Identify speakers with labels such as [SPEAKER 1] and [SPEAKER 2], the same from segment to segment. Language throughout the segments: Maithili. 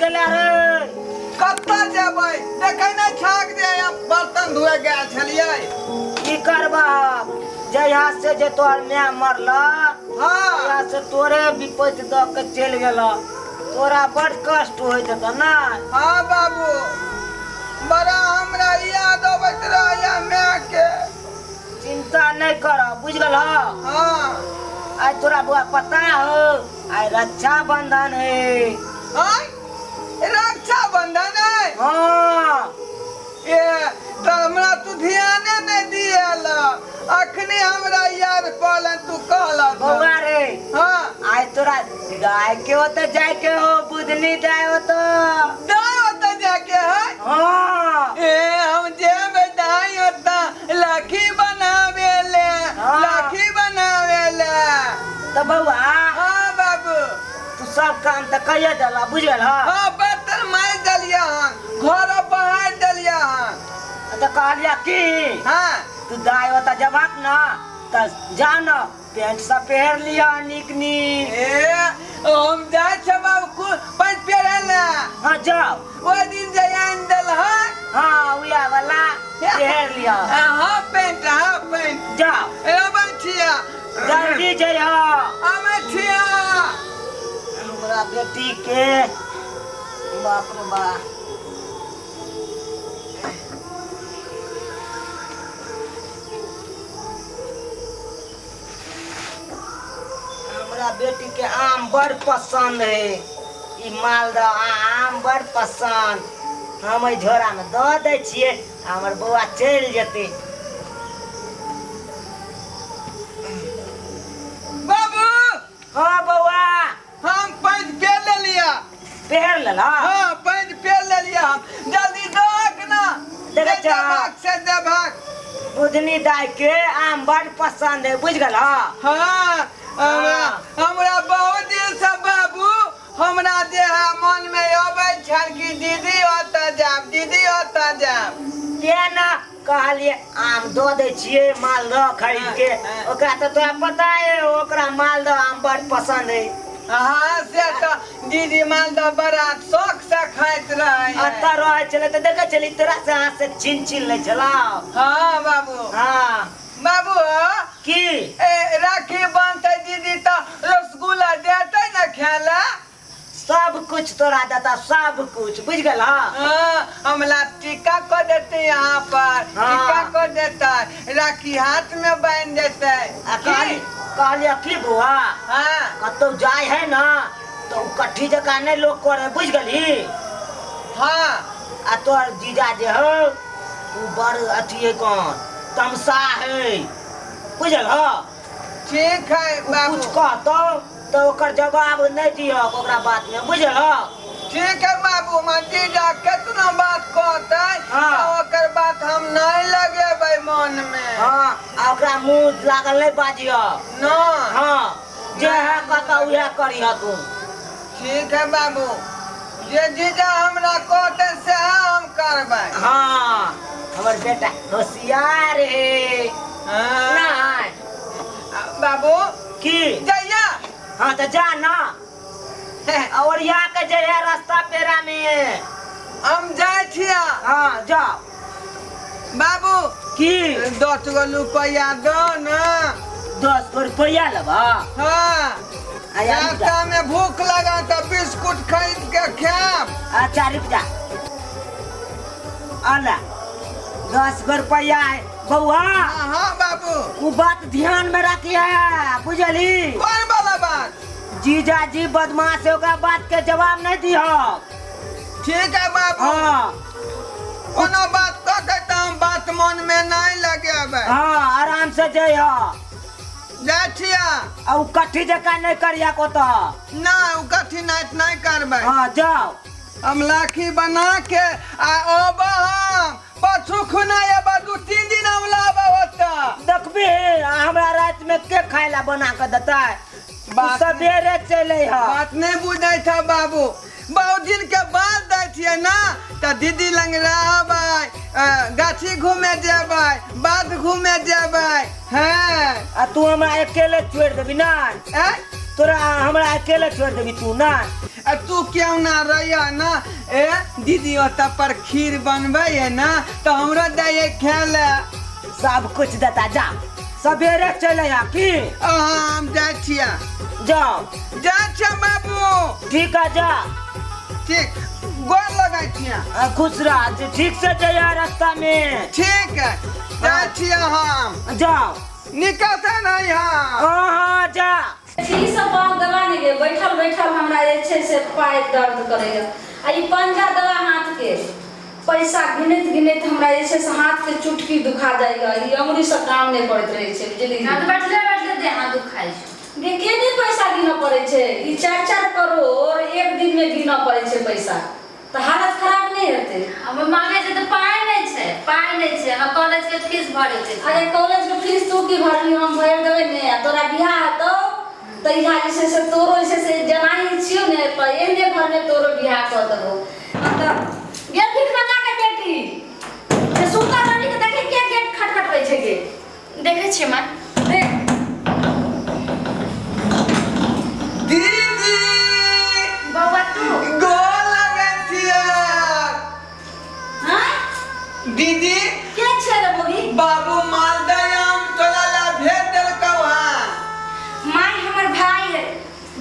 [SPEAKER 1] गेला रे?
[SPEAKER 2] कतऽ जेबै, देखै नहि छाक जे हम बर्तन धोए गेल छलियै।
[SPEAKER 1] की करबह, जहिया से जे तोहर माय मरल, तहिया से तोरे विपत्ति दऽ के चलि गेल। तोरा बड़ कष्ट होइत हेतऽ ने?
[SPEAKER 2] हाँ बाबू, बड़ा हमरा याद अबैत रहैया माय के।
[SPEAKER 1] चिंता नहि कर, बुझि गेल?
[SPEAKER 2] हाँ।
[SPEAKER 1] आइ तोरा बौआ पता हो, आइ रक्षाबंधन है।
[SPEAKER 2] आय, रक्षाबंधन है?
[SPEAKER 1] हाँ।
[SPEAKER 2] ए तऽ हमरा तू ध्याने नहि दियल, अखने हमरा याद पड़ल तू कहल।
[SPEAKER 1] बौआ रे।
[SPEAKER 2] हाँ।
[SPEAKER 1] आइ तोरा दाय के ओतऽ जाय के हो, बुधनी दाय ओतऽ।
[SPEAKER 2] दाय ओतऽ जाके है?
[SPEAKER 1] हाँ।
[SPEAKER 2] ए, हम जेबै दाय ओतऽ राखी बनावे ले।
[SPEAKER 1] हाँ।
[SPEAKER 2] राखी बनावे ले।
[SPEAKER 1] तऽ बौआ।
[SPEAKER 2] हाँ बाबू।
[SPEAKER 1] तू सब काम तऽ कहिए देला, बुझ गेल?
[SPEAKER 2] हाँ, बर्तन मारि देलियै हन, घर बहारि देलियै हन।
[SPEAKER 1] तऽ कहलिया की,
[SPEAKER 2] हाँ।
[SPEAKER 1] तू दाय ओतऽ जबाक न तऽ जा न, पैंट सब पहिर लिअ नीक नीक।
[SPEAKER 2] ए, हम जाइ छै बाबू पैंट पहिरै ले।
[SPEAKER 1] हाँ, जाओ।
[SPEAKER 2] ओहि दिन जे आनि देलहक।
[SPEAKER 1] हाँ, उएह वाला पहिर लिअ।
[SPEAKER 2] हाँ, पैंट, हाँ पैंट।
[SPEAKER 1] जाओ।
[SPEAKER 2] ए, अबै छियै।
[SPEAKER 1] जल्दी जइह।
[SPEAKER 2] अबै छियै।
[SPEAKER 1] हमरा बेटी के बाप रे बाप। हमरा बेटी के आम बड़ पसंद है, ई मालदह आम बड़ पसंद। हम एहि झोरा में दऽ दै छियै, हमर बौआ चलि जेतै।
[SPEAKER 2] बाबू।
[SPEAKER 1] हाँ बौआ।
[SPEAKER 2] हम पैंट पेर लेलिया।
[SPEAKER 1] पेर लेला?
[SPEAKER 2] हाँ, पैंट पेर लेलिया हम। जल्दी दहक ना।
[SPEAKER 1] देखै
[SPEAKER 2] से
[SPEAKER 1] छह?
[SPEAKER 2] देबहक, से देबहक।
[SPEAKER 1] बुधनी दाई के आम बड़ पसंद है, बुझ गेल?
[SPEAKER 2] हाँ, हमरा हमरा बहुत दिन से बाबू, हमरा जे है मन में अबै छल कि दीदी ओतऽ जायब, दीदी ओतऽ जायब।
[SPEAKER 1] तें ना कहलिए आम दऽ दै छियै मालदह खरीद के। ओकरा तऽ तोरा पता है, ओकरा मालदह आम बड़ पसंद है।
[SPEAKER 2] हाँ, से तऽ दीदी मालदह बड़ा शौक से खाइत रहै।
[SPEAKER 1] एतऽ रहै छलै तऽ देखै छली तोरा से हाथ से छीन छीन लै छलौ।
[SPEAKER 2] हाँ बाबू।
[SPEAKER 1] हाँ।
[SPEAKER 2] बाबू।
[SPEAKER 1] की?
[SPEAKER 2] ए, राखी बांधतै दीदी तऽ रसगुल्ला देतै ने खाय लए?
[SPEAKER 1] सब कुछ तोरा देता, सब कुछ, बुझ गेल?
[SPEAKER 2] हाँ, हमला टीका को देते यहाँ पर।
[SPEAKER 1] हाँ।
[SPEAKER 2] टीका को देता, राखी हाथ में बांध देते।
[SPEAKER 1] आ कहली, कहलिए की बौआ,
[SPEAKER 2] हाँ।
[SPEAKER 1] कतौ जाय है ना तो उ कट्ठी जकाँ नहीं लोग करे, बुझ गेली?
[SPEAKER 2] हाँ।
[SPEAKER 1] आ तोहर जीजा जे हो उ बड़ अथी है, कौन तमसा है, बुझल? हो
[SPEAKER 2] ठीक है
[SPEAKER 1] उ
[SPEAKER 2] बाबू।
[SPEAKER 1] कुछ कहतौ तऽ ओकर जवाब नहि दिहक ओकरा बात में, बुझल?
[SPEAKER 2] ठीक है बाबू, हमर जीजा केतना बात कहतै
[SPEAKER 1] हाँ।
[SPEAKER 2] तऽ ओकर बात हम नहीं लगेबै मन में।
[SPEAKER 1] हाँ, आ ओकरा मुंह लागल नहि बाजिह।
[SPEAKER 2] ना।
[SPEAKER 1] हाँ, जे है कहतौ उएह करिह तू।
[SPEAKER 2] ठीक है बाबू, जे जीजा हमरा कहतै सएह हम करबै।
[SPEAKER 1] हाँ, हमर बेटा होशियार है।
[SPEAKER 2] हाँ।
[SPEAKER 1] नहीं।
[SPEAKER 2] बाबू।
[SPEAKER 1] की?
[SPEAKER 2] जइया।
[SPEAKER 1] हाँ तऽ जा ना, और यहाँ के जे है रास्ता पेरा में।
[SPEAKER 2] हम जाइ छिया।
[SPEAKER 1] हाँ, जाओ।
[SPEAKER 2] बाबू।
[SPEAKER 1] की?
[SPEAKER 2] 10 गो रुपया दो ना।
[SPEAKER 1] 10 गो रुपया लेबा?
[SPEAKER 2] हाँ।
[SPEAKER 1] आ यार, रुक जा।
[SPEAKER 2] रास्ता में भूख लगा तो बिस्कुट खरीद के खायब।
[SPEAKER 1] अच्छा रुक जा, अला 10 गो रुपया है बउआ।
[SPEAKER 2] हाँ, हाँ बाबू।
[SPEAKER 1] उ बात ध्यान में रखिए, बुझली?
[SPEAKER 2] कौन वाला बात?
[SPEAKER 1] जीजा जी बदमाश है, ओकरा बात के जवाब नहीं दिह।
[SPEAKER 2] ठीक है बाबू।
[SPEAKER 1] हाँ।
[SPEAKER 2] कोनो बात कह के तो हम बात मन में नहीं लगेबै।
[SPEAKER 1] हाँ, आराम से जइह।
[SPEAKER 2] जाइ छिया।
[SPEAKER 1] आ उ कट्ठी जकाँ नहीं करिया कोतऽ।
[SPEAKER 2] ना, उ कट्ठी नाइट नहीं करबै।
[SPEAKER 1] हाँ जाओ।
[SPEAKER 2] हम लाखी बना के आ अबऽ, हम परसू खुना अबऽ, 2-3 दिन हम लाबऽ ओतऽ।
[SPEAKER 1] देखबी हमरा राति में के खाय ला बना के देतै?
[SPEAKER 2] बात
[SPEAKER 1] सवेरे चले ह।
[SPEAKER 2] बात नहीं बुझै था बाबू, बहुत दिन के बाद दै छियै ना तऽ दीदी लग रहबै, गाछी घूमे जेबै, बाध घूमे जेबै। हैं।
[SPEAKER 1] आ तू हमरा अकेले छोड़ि देबी ना?
[SPEAKER 2] ऐं?
[SPEAKER 1] तोरा हमरा अकेले छोड़ देबी तू ना?
[SPEAKER 2] आ तू क्यों ना रहिया ना? ए दीदी ओतऽ पर खीर बनबै है ना, तऽ हमरो दैये खाय लए।
[SPEAKER 1] सब कुछ देता, जा सवेरे चले आ की।
[SPEAKER 2] अहाँ हम जाइ छियै।
[SPEAKER 1] जाओ।
[SPEAKER 2] जाइ छियै बाबू।
[SPEAKER 1] ठीक है, जा।
[SPEAKER 2] ठीक, गोर लगै छियै।
[SPEAKER 1] खुश रह, ठीक से जइया रास्ता में।
[SPEAKER 2] ठीक है, जाइ छियै हम।
[SPEAKER 1] जाओ।
[SPEAKER 2] निकलते नहीं हम।
[SPEAKER 1] हाँ हाँ, जा।
[SPEAKER 3] ई सब बात दवा नहि गे, बैठल बैठल हमरा जे छै से पाय दर्द करैया आ ई पंजा दवा हाथ के पैसा गिनैत गिनैत हमरा जे छै से हाथ के चुटकी दुखा जाइया। ई अंगुरी से काम नहि करैत रहै छै, बुझलियै?
[SPEAKER 4] हाथ बैठले बैठले देह हाथ दुखाइ छै।
[SPEAKER 3] गे, के नहि पैसा गिनऽ पड़ै छै? ई 4-4 करोड़ एक दिन मे गिनऽ पड़ै छै पैसा, तऽ हालत खराब नहि हेतै?
[SPEAKER 4] हमर मांगे छै तऽ पाइ नहि छै, पाइ नहि छै। हमरा कॉलेज के फीस भरे के छै।
[SPEAKER 3] अरे कॉलेज के फीस तू की भरबी, हम भरि देबै ने। आ तोरा बियाह हेतौ तऽ इएह जे छै से तोरो जे छै से जेनाही छियौ ने, तऽ एहने घरमे तोरो बियाह कऽ देबौ। तऽ गे भीख मंगा के बेटी जे सुतल रहली के देखी के गेट खटखटबै छै गे।
[SPEAKER 4] देखै छियै माँ।
[SPEAKER 3] देख।
[SPEAKER 2] दीदी।
[SPEAKER 4] बौआ तू।
[SPEAKER 2] गोर लगै छियै।
[SPEAKER 3] हाँ?
[SPEAKER 2] दीदी।
[SPEAKER 3] के छै रे बौगी?
[SPEAKER 2] बाबू मालदह आम तोरा ला भेज देलकौ हँ।
[SPEAKER 4] माय हमर भाई है।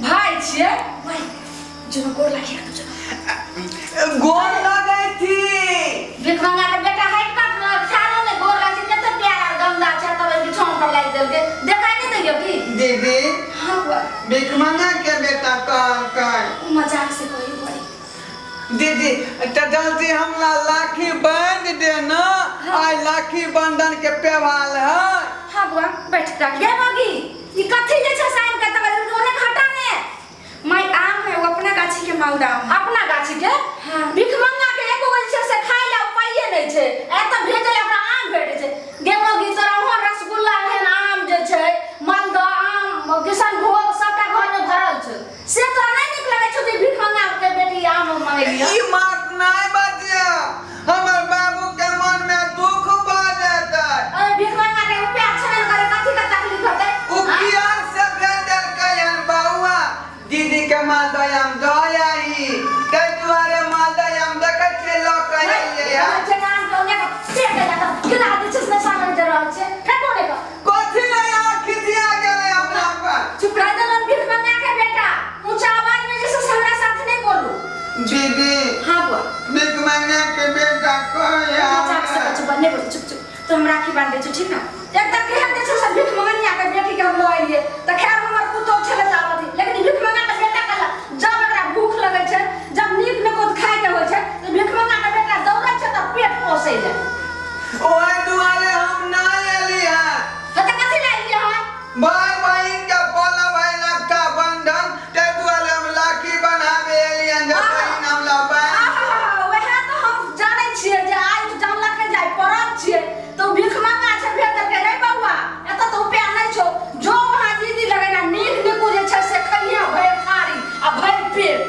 [SPEAKER 3] भाई छियै?
[SPEAKER 4] भाई जो गोर लागी तू जो।
[SPEAKER 2] गोर लगै छी।
[SPEAKER 3] भीख मंगा के बेटा हटि कऽ खानो नहि गोर लागै छै। कते प्यारा गंदा छै, तब बिछौन पर लागि देलकै, देखाइ नहि दैयौ की?
[SPEAKER 2] दीदी।
[SPEAKER 4] हाँ बुआ।
[SPEAKER 2] भीख मंगा के बेटा कहलकै।
[SPEAKER 4] ओ मजाक से कही बड़ी।
[SPEAKER 2] दीदी तऽ जल्दी हमरा राखी बांधि दे ना, आइ राखी बंधन के त्योहार है।
[SPEAKER 4] हाँ बुआ, बैठ राखी।
[SPEAKER 3] गे बगी, ई कथी जे छै साइन के तकर ओने घटा ने।
[SPEAKER 4] माय आम है, वो अपना गाछी के मालदा आम है।
[SPEAKER 3] अपना गाछी के?
[SPEAKER 4] हाँ।
[SPEAKER 3] भीख मंगा के एको गो जे छै से खाय ला उपाये नहि छै, एतऽ भेजल ओकरा आम भेटै छै। गे मौगी, तोरा वहाँ रसगुल्ला एहन आम जे छै, मालदह आम, किशनभोग सबटा घर में भरल छै, से तोरा नहि नीक लगै छौ जे भीख मंगा के बेटी आम मंगेलियै?
[SPEAKER 2] ई बात नहि बजियौ, हमर बाबू के मन में दुख भऽ जेतै।
[SPEAKER 3] अरे भीख मंगा के उपाय छेबे ने करे, कथी के तकलीफ हेतै?
[SPEAKER 2] ओ कियान से भेज देलकै हन बौआ दीदी के मालदह आम दऽ आही, ताहि दुआरे मालदह आम देखै छियै लऽ कऽ एलियै हन। कथी नहि अहाँ खिसिया गेलै हमरा पर?
[SPEAKER 3] चुप रह देलन भीख मंगा के बेटा, ऊंचा आवाज में जैसे हमरा साथ नहीं बोलू।
[SPEAKER 2] दीदी।
[SPEAKER 4] हाँ बुआ।
[SPEAKER 2] भीख मंगा के बेटा कहिया?
[SPEAKER 4] मजाक से बच्चू बने बोल, चुप चुप। तो हम राखी बांध दै छौ, ठीक ना?
[SPEAKER 3] एक तऽ केहन जे छै से भीख मंगनिया के बेटी के हम लऽ एलियै तऽ खैर हमर पुतोह छलै तऽ आबथि, लेकिन भीख मंगा के बेटा कहला जब एकरा भूख लगै छै, जब नीक निकुत खाय के होइ छै तऽ भीख मंगा के बेटा दौड़ै छै तऽ पेट पोसै लए।
[SPEAKER 2] ओहि दुआरे हम नहि एली हँ।
[SPEAKER 3] तऽ कथी लए एलियै हँ?
[SPEAKER 2] भाय बहिन के पलब है रक्षा बंधन, ताहि दुआरे हम राखी बन्हाबे एलियन जे बहिन हमरा बान्हि।
[SPEAKER 3] आहा, वएह तऽ हम जानै छियै जे आइ तऽ जानलकै जे आइ परब छियै तऽ ओ भीख मंगा छै भेज देलकै। रे बौआ, एतऽ तऽ उपाय नहि छौ, जो वहाँ दीदी लगेना नीक निकू जे छै से खइहे भरि थारी आ भरि पेट।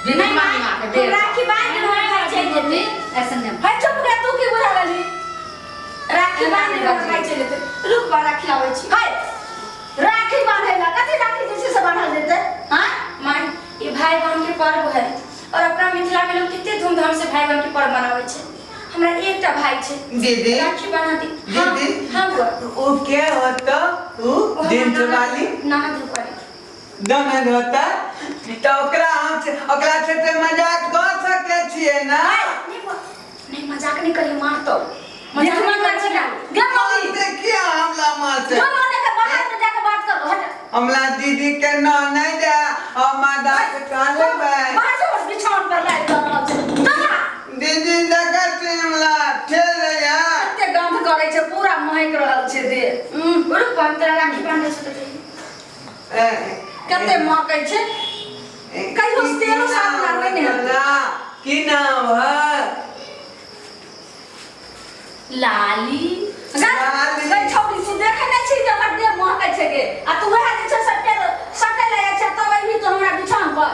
[SPEAKER 4] भीख
[SPEAKER 3] नहि माय,
[SPEAKER 4] मंगा के
[SPEAKER 3] हम
[SPEAKER 4] बेटा।
[SPEAKER 3] राखी बान्हि देलहुँ, भाय चलि जेतै।
[SPEAKER 4] मम्मी ऐसा नहीं।
[SPEAKER 3] है चुप गे, तू की बुझा लेलही?
[SPEAKER 4] राखी बान्हि देलहुँ, भाय चलि जेतै। रुक बा, राखी आबै छी।
[SPEAKER 3] है राखी बान्धै ला कथी राखी जे छै से बान्हल जेतै?
[SPEAKER 4] हाँ माय, ई भाई बहन के पर्व है और अपना मिथिला में लोग कितने धूमधाम से भाई बहन के पर्व मनाबै छै। हमरा एकटा भाई छै।
[SPEAKER 2] दीदी।
[SPEAKER 4] राखी बान्हा दी। हाँ,
[SPEAKER 2] दीदी।
[SPEAKER 4] हाँ बुआ।
[SPEAKER 2] ओ के होता उ
[SPEAKER 4] ओ हमर
[SPEAKER 2] जेंट्स वाली?
[SPEAKER 4] ननद वाली।
[SPEAKER 2] ननद होता तऽ ओकरा हम ओकरा से तऽ मजाक कऽ सकै छियै ना?
[SPEAKER 4] नहीं बुआ, नहीं मजाक नहीं करियो, मारतो।
[SPEAKER 3] भीख
[SPEAKER 4] मजाक
[SPEAKER 3] मंगा
[SPEAKER 4] नहीं
[SPEAKER 3] छै
[SPEAKER 4] करियो।
[SPEAKER 3] गे मौगी।
[SPEAKER 2] देखिए हमला मारते।
[SPEAKER 3] जो मने के बाहर में जाके बात करो, हट।
[SPEAKER 2] हमला दीदी के न नहीं दे, हम मजाक कर लेबै।
[SPEAKER 3] बाहर से बस बिछौन पर लाइट दऽ रहल छै। दबा।
[SPEAKER 2] दीदी देखै छी हमला ठेल रहिया।
[SPEAKER 3] कते गंध करै छै, पूरा महक रहल छै देह।
[SPEAKER 4] रुक बा, हम तोरा राखी बान्धै छौ तऽ देखही।
[SPEAKER 3] कते महकै छै, कहियो तेलो साबुन आर नहि ने हेतै।
[SPEAKER 2] की नाम है?
[SPEAKER 4] लाली।
[SPEAKER 2] लाली।
[SPEAKER 3] गै छौड़ी, तू देखै नहि छी जे हमर देह महकै छै गे, आ तू वएह जे छै से फेर सटै लए जाइ छै तब अयबही तू हमरा बिछौन पर।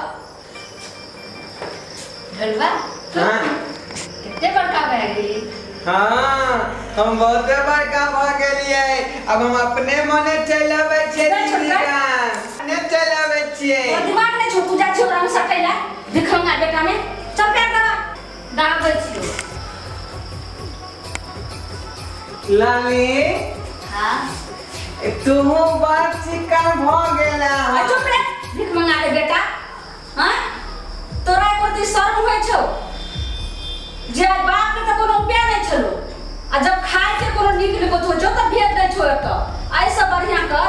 [SPEAKER 4] ढलुआ।
[SPEAKER 2] हाँ।
[SPEAKER 4] कते बड़का भए गेली।
[SPEAKER 2] हाँ, हम बहुते बड़का भऽ गेलियै, अब हम अपने मने चलि अबै छियै।
[SPEAKER 3] नहि
[SPEAKER 2] दीदी
[SPEAKER 3] छोड़बै?
[SPEAKER 2] अपने चलि अबै छियै। छियै।
[SPEAKER 3] तोरा दिमाग नहि छौ, तू जाइ छौ ओकरा में सटै ला भिखमंगा बेटा में। चल पैर दबा, दाबै छियौ।
[SPEAKER 2] लाली।
[SPEAKER 3] हाँ।
[SPEAKER 2] तुहू बड़ चिकन भऽ गेला।
[SPEAKER 3] आ चुप रे भिखमंगा के बेटा। हाँ, तोरा एको रत्ती शर्म होइ छौ जे आइ बाप के तऽ कोनो उपाय नहि छलो, आ जब खाय के कोनो नीक निकुत होइ छौ तऽ भेज दै छौ एतऽ। एहिसँ बढ़िआँ कर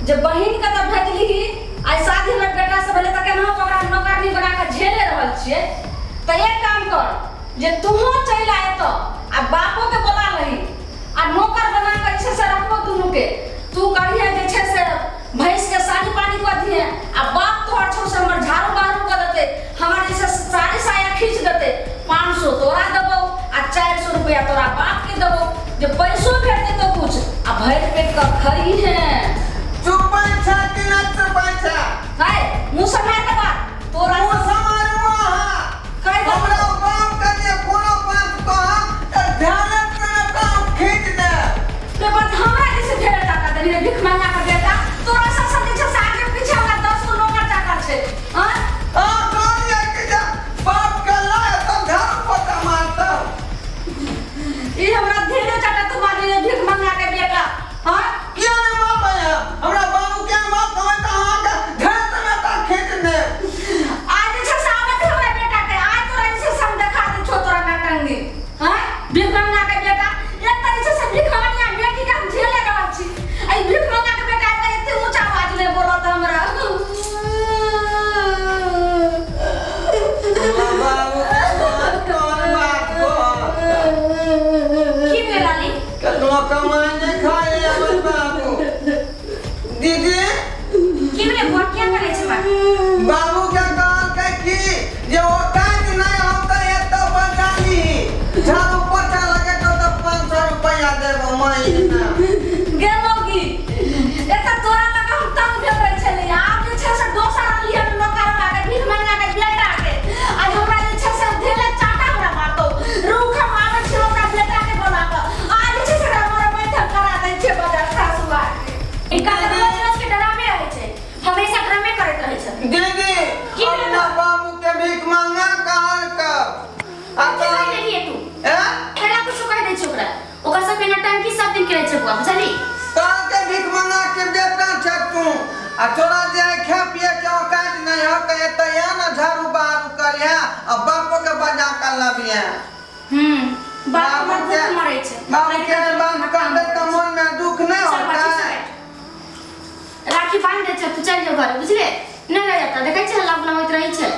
[SPEAKER 3] जे बहिन के तऽ भेजलिही, आइ शादी हमर बेटा से भेलै तऽ केनाहु ओकरा नौकरानी बना कऽ झेले रहल छियै। तऽ एक काम कर जे तूहो चलि आ एतऽ आ बापो के बोला लही आ नौकर बना कऽ जे छै से रखबो दुनू के। तू करिहे जे छै से भैंस के सानी पानी कऽ दिहे, आ बाप तोहर छौ से हमर झाड़ू बहारू कऽ देतै, हमर जे छै से साड़ी साया खींच देतै। 500 तोरा देबौ आ 400 रुपया तोरा बाप के देबौ, जे पैसो भेट जेतौ कुछ आ भरि पेट कऽ खइहे।
[SPEAKER 2] चुपै छै कि नहि चुपै छै?
[SPEAKER 3] है, मुँह सम्हार के बात तोरा।
[SPEAKER 2] मुँह सम्हारू अहाँ।
[SPEAKER 3] कहि देबौ।
[SPEAKER 2] हमरा बाप के जे कोनो बात कहब तऽ ध्यान काम खींच देब।
[SPEAKER 3] ते बात हमरा जैसे ढेर टाका देली रे भिख मंगा के बेटा। तोरा सब सब जे छै से आगे पीछे हमरा 10 गो नौकर चाकर छै। हाँ।
[SPEAKER 2] हाँ, कहलियै कि जे बाप के लाय तऽ झाड़ू पोछा मारतौ।
[SPEAKER 3] ई हमरा ढेरे टाका तू मारली रे भिख मंगा के बेटा। हाँ।
[SPEAKER 2] किया नहि मारबै हम? हमरा बाबू के बाप कहबै तऽ अहाँके ढेर टमाटर खींच देब।
[SPEAKER 3] आज जे छै से आबत हमरा बेटा के, आज तोरा जे छै से हम देखा दै छौ तोरा नाटंगी। हाँ, भीख मंगा के बेटा। एक तऽ जे छै से भिखमंगिया बेटी के हम झेले रहल छी, आ ई भिखमंगा के बेटा एते एते ऊँचा आवाज नहि बोलत हमरा।
[SPEAKER 2] बाबू कोन बात कहत?
[SPEAKER 4] की भेल लाली?
[SPEAKER 2] कतनो कमाइ नहि खाइ हमर बाबू। दीदी।
[SPEAKER 4] की भेलै बुआ, किया करै छै माँ?
[SPEAKER 2] बाबू के कहलकै कि जे ओ काज नहि होतै एतऽ बजानी झाड़ू पोछा लगेतौ तऽ 500 रुपैआ देबो महीना।
[SPEAKER 3] गे मौगी, एतऽ तोरा लग हम तंग भेल रहै छलियै, आब जे छै से दोसर अनलियै हन नौकर के भीख मंगा के बेटा के, आइ हमरा जे छै से धेले चाटा हमरा मारतौ। रुक, हम आबै छियौ ओकरा बेटा के बोला कऽ, आइ जे छै से एकरा मोरा बैठक करा दै छियै बजार सासुआ के।
[SPEAKER 4] इनका तऽ रोज रोज के डरामे रहै छै, हमेशा ड्रामे करैत रहै छै।
[SPEAKER 2] दीदी।
[SPEAKER 4] की भेल?
[SPEAKER 2] अपना बाबू के भीख मांगा कहलकै आ
[SPEAKER 4] की कहि देलियै तू?
[SPEAKER 2] ए?
[SPEAKER 4] खेला कुछो कहि दै छै ओकरा, ओकर सबके नौटंकी सब दिन के रहै छै बुआ, बुझली?
[SPEAKER 2] कहलकै भीख मांगा के बेटा छै तू, आ तोरा जे खाय पिए के औकात नहि हो तऽ एतऽ या ने झाड़ू बहारू करिहे आ बापो के बजा के लबिहे।
[SPEAKER 4] बाप हमर भूख मरै छै।
[SPEAKER 2] बाबू के बात कहतै तऽ मन मे दुख नहि
[SPEAKER 4] चल बच्ची,
[SPEAKER 2] होतै?
[SPEAKER 4] से बैठ। राखी बांध दे छै, तू चल जो घर, बुझले? नहि रह जाता, देखै छै हल्ला गुल्ला होइत रहै छै।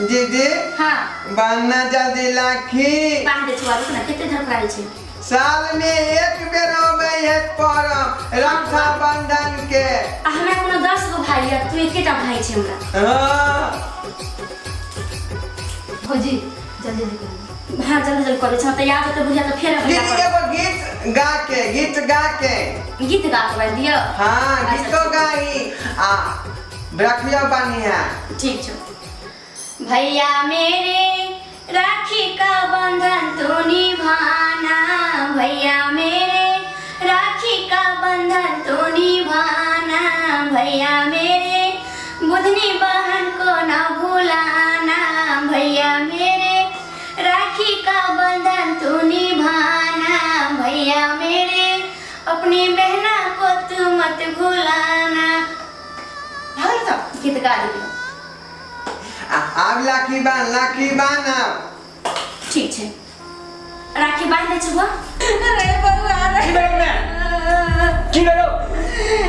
[SPEAKER 2] दीदी।
[SPEAKER 4] हाँ।
[SPEAKER 2] बान्हना जल्दी राखी।
[SPEAKER 4] बांध दे छौ, रुक ना, कते धड़फड़ाइ छै।
[SPEAKER 2] साल में एक बेर अबै है पर्व रक्षा बंधन के।
[SPEAKER 4] आ हमरा कोनो 10 गो भाई है, तू एकेटा भाई छै हमरा।
[SPEAKER 2] हाँ।
[SPEAKER 3] भौजी जल्दी जल्दी करू।
[SPEAKER 4] हाँ, जल्दी जल्दी करै छै, तैयार होते बुझिया तऽ फेर अबै।
[SPEAKER 2] दीदी, एगो गीत गा के, गीत गा के।
[SPEAKER 4] गीत गा के बाजि दियौ?
[SPEAKER 2] हाँ।
[SPEAKER 4] अच्छा,
[SPEAKER 2] गीतो
[SPEAKER 4] ठीक।
[SPEAKER 2] गाही आ रखियो बढ़िया।
[SPEAKER 4] ठीक छौ। भैया मेरे राखी का बंधन तू निभाना, भैया मेरे राखी का बंधन तू निभाना, भैया मेरे बुधनी बहन को ना भुलाना, भैया मेरे राखी का बंधन तू निभाना, भैया मेरे अपनी बहना को तू मत भुलाना। भाई तो गीत गा दियौ।
[SPEAKER 2] आ आब राखी बान्ह, राखी बान्ह आब।
[SPEAKER 4] ठीक छै, राखी बांध दै छै बुआ।
[SPEAKER 3] रे बउआ रे।
[SPEAKER 5] की भेलौ ने, की भेलौ?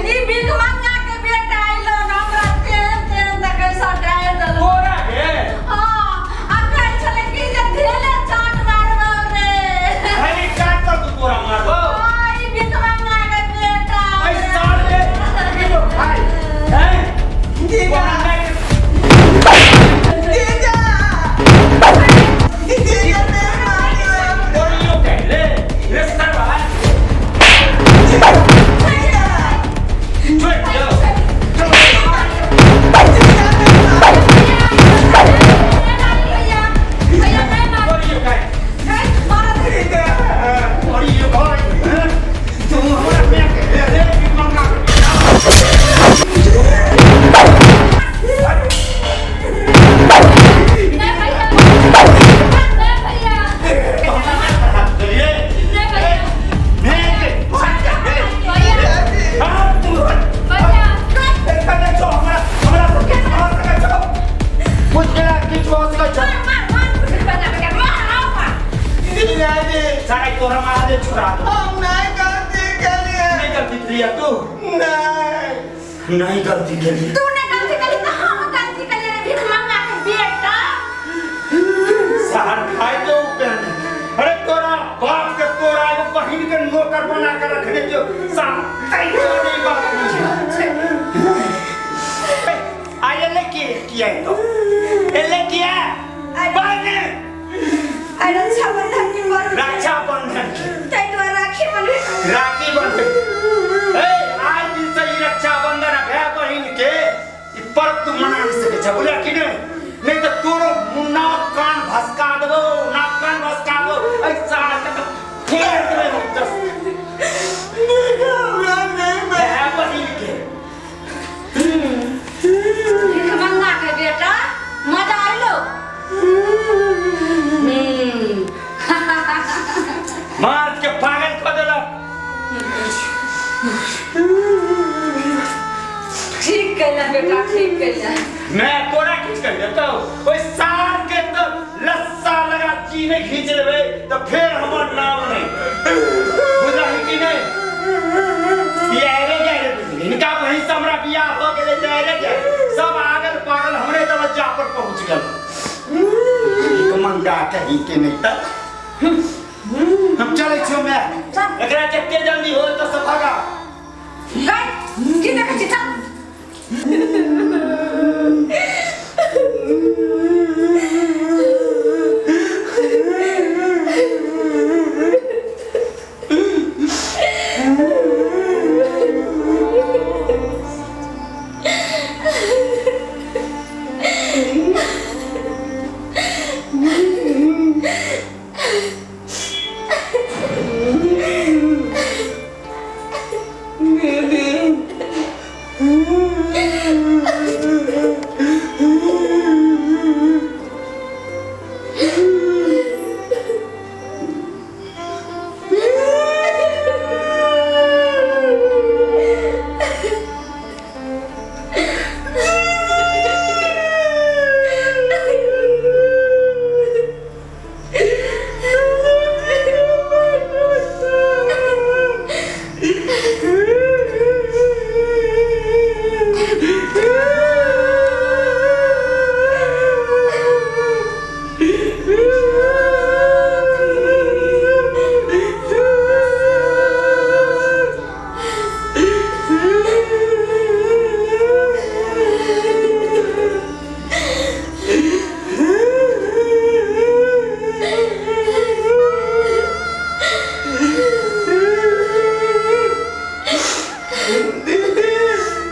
[SPEAKER 3] ई भीख मंगा के बेटा आइलो न, हमरा तेहन तेहन देखै सटाय देलक।
[SPEAKER 5] तोरा गे?
[SPEAKER 3] हाँ, आ कहै छलै कि जे धेले चाट मारबौ रे।
[SPEAKER 5] भाई काट कर तू तोरा मारबौ।
[SPEAKER 3] हाँ, ई भीख मंगा के बेटा।
[SPEAKER 5] ऐ साल रे, की लो भाई हैं?
[SPEAKER 2] जीजा।
[SPEAKER 5] तोरा नहीं।
[SPEAKER 2] जीजा, जीजा ने मारियो।
[SPEAKER 5] बोलियो कह ले रे सर भाई।
[SPEAKER 2] जीजा।
[SPEAKER 5] छोड़ दो।
[SPEAKER 2] जीजा ने मारियो।
[SPEAKER 5] कुछ केला किछु भऽ सकै छै।
[SPEAKER 4] मार मार मार कुछ बना के मार आओ मार।
[SPEAKER 2] जीजाजी
[SPEAKER 5] सारा तोरा मार दे छुड़ा दो।
[SPEAKER 2] हम नहीं गलती के लिए।
[SPEAKER 5] नहीं गलती के तू।
[SPEAKER 2] नहीं
[SPEAKER 5] नहीं गलती के लिए।
[SPEAKER 4] तू ने गलती करी तो हम गलती करी रे भीख मंगा के बेटा।
[SPEAKER 5] शहर खाए तो ऊपर। अरे तोरा बाप के तोरा एगो बहिन के नौकर बना के रखने जो साथ तैयो नहीं बात पूछे। आइए ले के किया है तो एले किया बने
[SPEAKER 4] आई रक्षाबंधन के पर्व
[SPEAKER 5] रक्षाबंधन के
[SPEAKER 4] ताहि दुआरे राखी बनबे।
[SPEAKER 5] राखी बंधन ए आज दिन से ई रक्षाबंधन आ भाई बहिन के ई पर्व तू मना नहीं सके छ बुझला कि नहीं? नहीं तो तोरो नाक कान भसका देबो, नाक कान भसका देबो, ऐ साल के तो फेर देबे हम दस भाई बहिन के।
[SPEAKER 3] भीख मंगा के बेटा मजा आइलो।
[SPEAKER 5] मार के पागल कऽ देलक।
[SPEAKER 3] ठीक कैला बेटा, ठीक कैला।
[SPEAKER 5] मैं तोरा किछु कहि देतौ, ओहि सार के तो लस्सा लगा चीने खींच लेबै तऽ फेर हमर नाम नहि बुझलही कि नहि? ई आरे जाय रे, हिनका बहिन से हमरा बियाह भऽ गेलै तऽ आरे जाय सब आगल पागल हमरे दरवाजा पर पहुँच गेल। एक मंगा कहीं के नहीं तऽ हम चलै छियौ माय, एकरा जते जल्दी हो तऽ सब भगा।
[SPEAKER 3] गई की देखै छी? चल।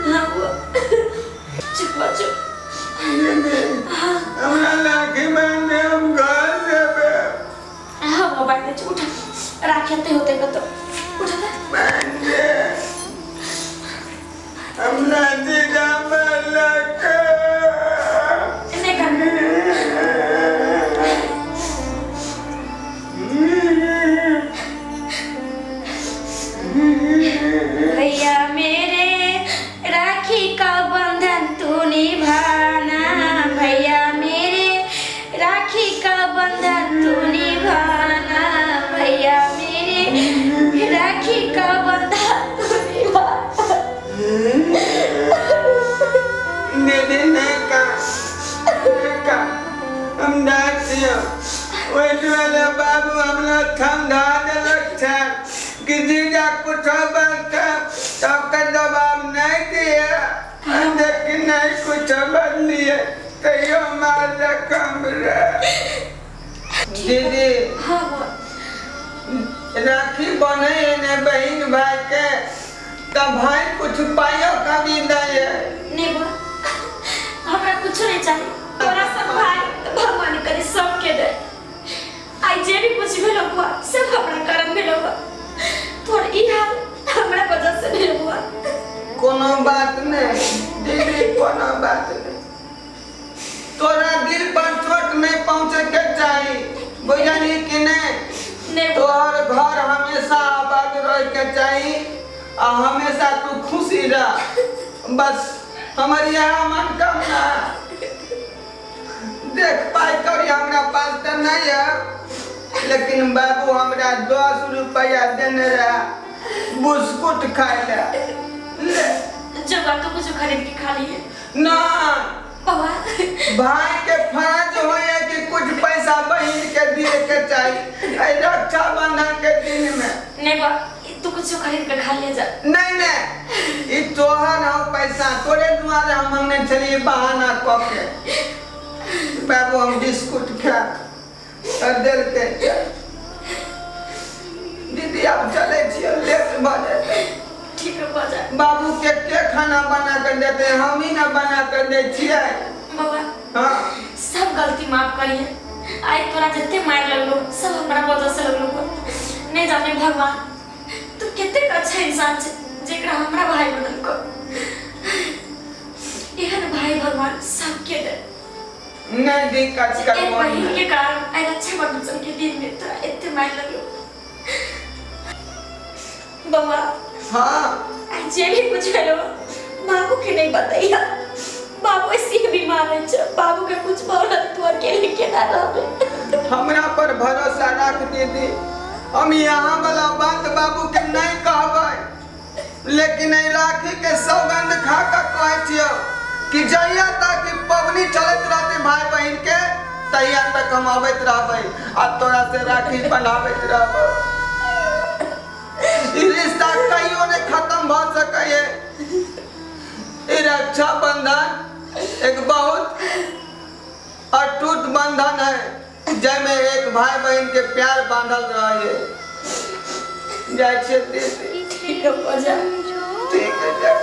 [SPEAKER 4] हाँ बुआ, चुप बा, चुप।
[SPEAKER 2] हमरा राखी बांधे हम घर जेबै।
[SPEAKER 4] हाँ बुआ, बांध दे, उठा राखी आते होते कतो उठा दे।
[SPEAKER 2] बांधे हमरा जीजा मारलक।
[SPEAKER 4] नहीं करना। भैया मेरे राखी का बंधन तू निभाना, भैया मेरे राखी का बंधन तू निभाना, भैया मेरे राखी का बंधन तू निभाना।
[SPEAKER 2] दीदी नहीं का नहीं का हम जाइ छियौ। ओहि दुआरे बाबू हमरा ठंडा देलक छै कि जीजा कुछो बजतै तऽ ओकर जवाब नहि दिए, लेकिन नहि कुछो बजलियै तैयो मारलक हमरा। दीदी
[SPEAKER 4] हाँ बुआ,
[SPEAKER 2] राखी बन्है है ने बहिन भाई के तऽ भाई कुछ पाइयो कभी दै है।
[SPEAKER 4] नहीं बुआ, हमरा कुछ नहीं चाहिए, तोरा सब भाई तो भगवान करे सबके दे। आई जे भी कुछ भेलो बुआ सब हमरा कर्म भेलो बुआ, तोर ई हाल हमरा वजह से भेलो बुआ।
[SPEAKER 2] कोनो बात नहीं दीदी, कोनो बात नहीं। तोरा दिल पर चोट नहीं पहुँचे के चाही, बुझली कि नहीं?
[SPEAKER 4] नहीं बुआ।
[SPEAKER 2] तोहर घर हमेशा आबाद रहे के चाही आ हमेशा तू खुशी रह, बस हमर यह मनोकामना। पास तऽ नहीं है, लेकिन बाबू हमरा 10 रुपया देने रहे बिस्कुट खाय ले ले।
[SPEAKER 4] जब तू कुछ खरीद के खा लिए।
[SPEAKER 2] ना।
[SPEAKER 4] बउआ।
[SPEAKER 2] भाई के फर्ज होइए कि कुछ पैसा बहिन के दिए के चाही एहि रक्षाबंधन के दिन में।
[SPEAKER 4] नहीं बा, तू कुछ खरीद के खा लिए जा।
[SPEAKER 2] नहीं नहीं, ई तोहर हौ पैसा, तोरे दुआरे हम मंगने छलियै बहाना कऽ के, बाबू हम बिस्कुट खा तऽ देलकै। दीदी, आब चलै छियै, लेट भऽ जेतै।
[SPEAKER 4] ठीक है बजा।
[SPEAKER 2] बाबू के खाना बना के देतै? हम ही ना बना के दै छियै।
[SPEAKER 4] बउआ।
[SPEAKER 2] हाँ।
[SPEAKER 4] सब गलती माफ करिए। आई तोरा जते मार लगलो, सब हमरा वजह से लगलो। नहीं जाने भगवान, तू कतेक अच्छा इंसान छे जेकरा हमरा भाई बनल को। एहन भाई भगवान सबके दे।
[SPEAKER 2] नहीं दिक्कत
[SPEAKER 4] एक
[SPEAKER 2] करबो।
[SPEAKER 4] बहिन के कारण आई रक्षाबंधन के दिन में तोरा एते मार लगलो बउआ।
[SPEAKER 2] हाँ।
[SPEAKER 4] आई जे भी कुछ भेलो, बाबू के नहीं बताइया। बाबू ऐसे ही बीमार है छे, बाबू के कुछ बोल तू अकेले केना रहबे?
[SPEAKER 2] हमरा पर भरोसा राख दीदी, हम यहाँ वाला बात बाबू के नहीं कहबै, लेकिन एहि राखी के सौगंध खा के कहै छियौ कि जहिया तक ई पबनी चलैत रहतै भाई बहिन के, तहिया तक हम अबैत रहबै आ तोरा से राखी बन्हाबैत रहबै। ई रिश्ता कहियो नहीं खत्म भऽ सकैए। ई रक्षाबंधन एक बहुत अटूट बंधन है, जाहिमे एक भाई बहिन के प्यार बांधल रहे। जाइ छियै दीदी।
[SPEAKER 4] ठीक है बजा।
[SPEAKER 2] ठीक है, जाइ।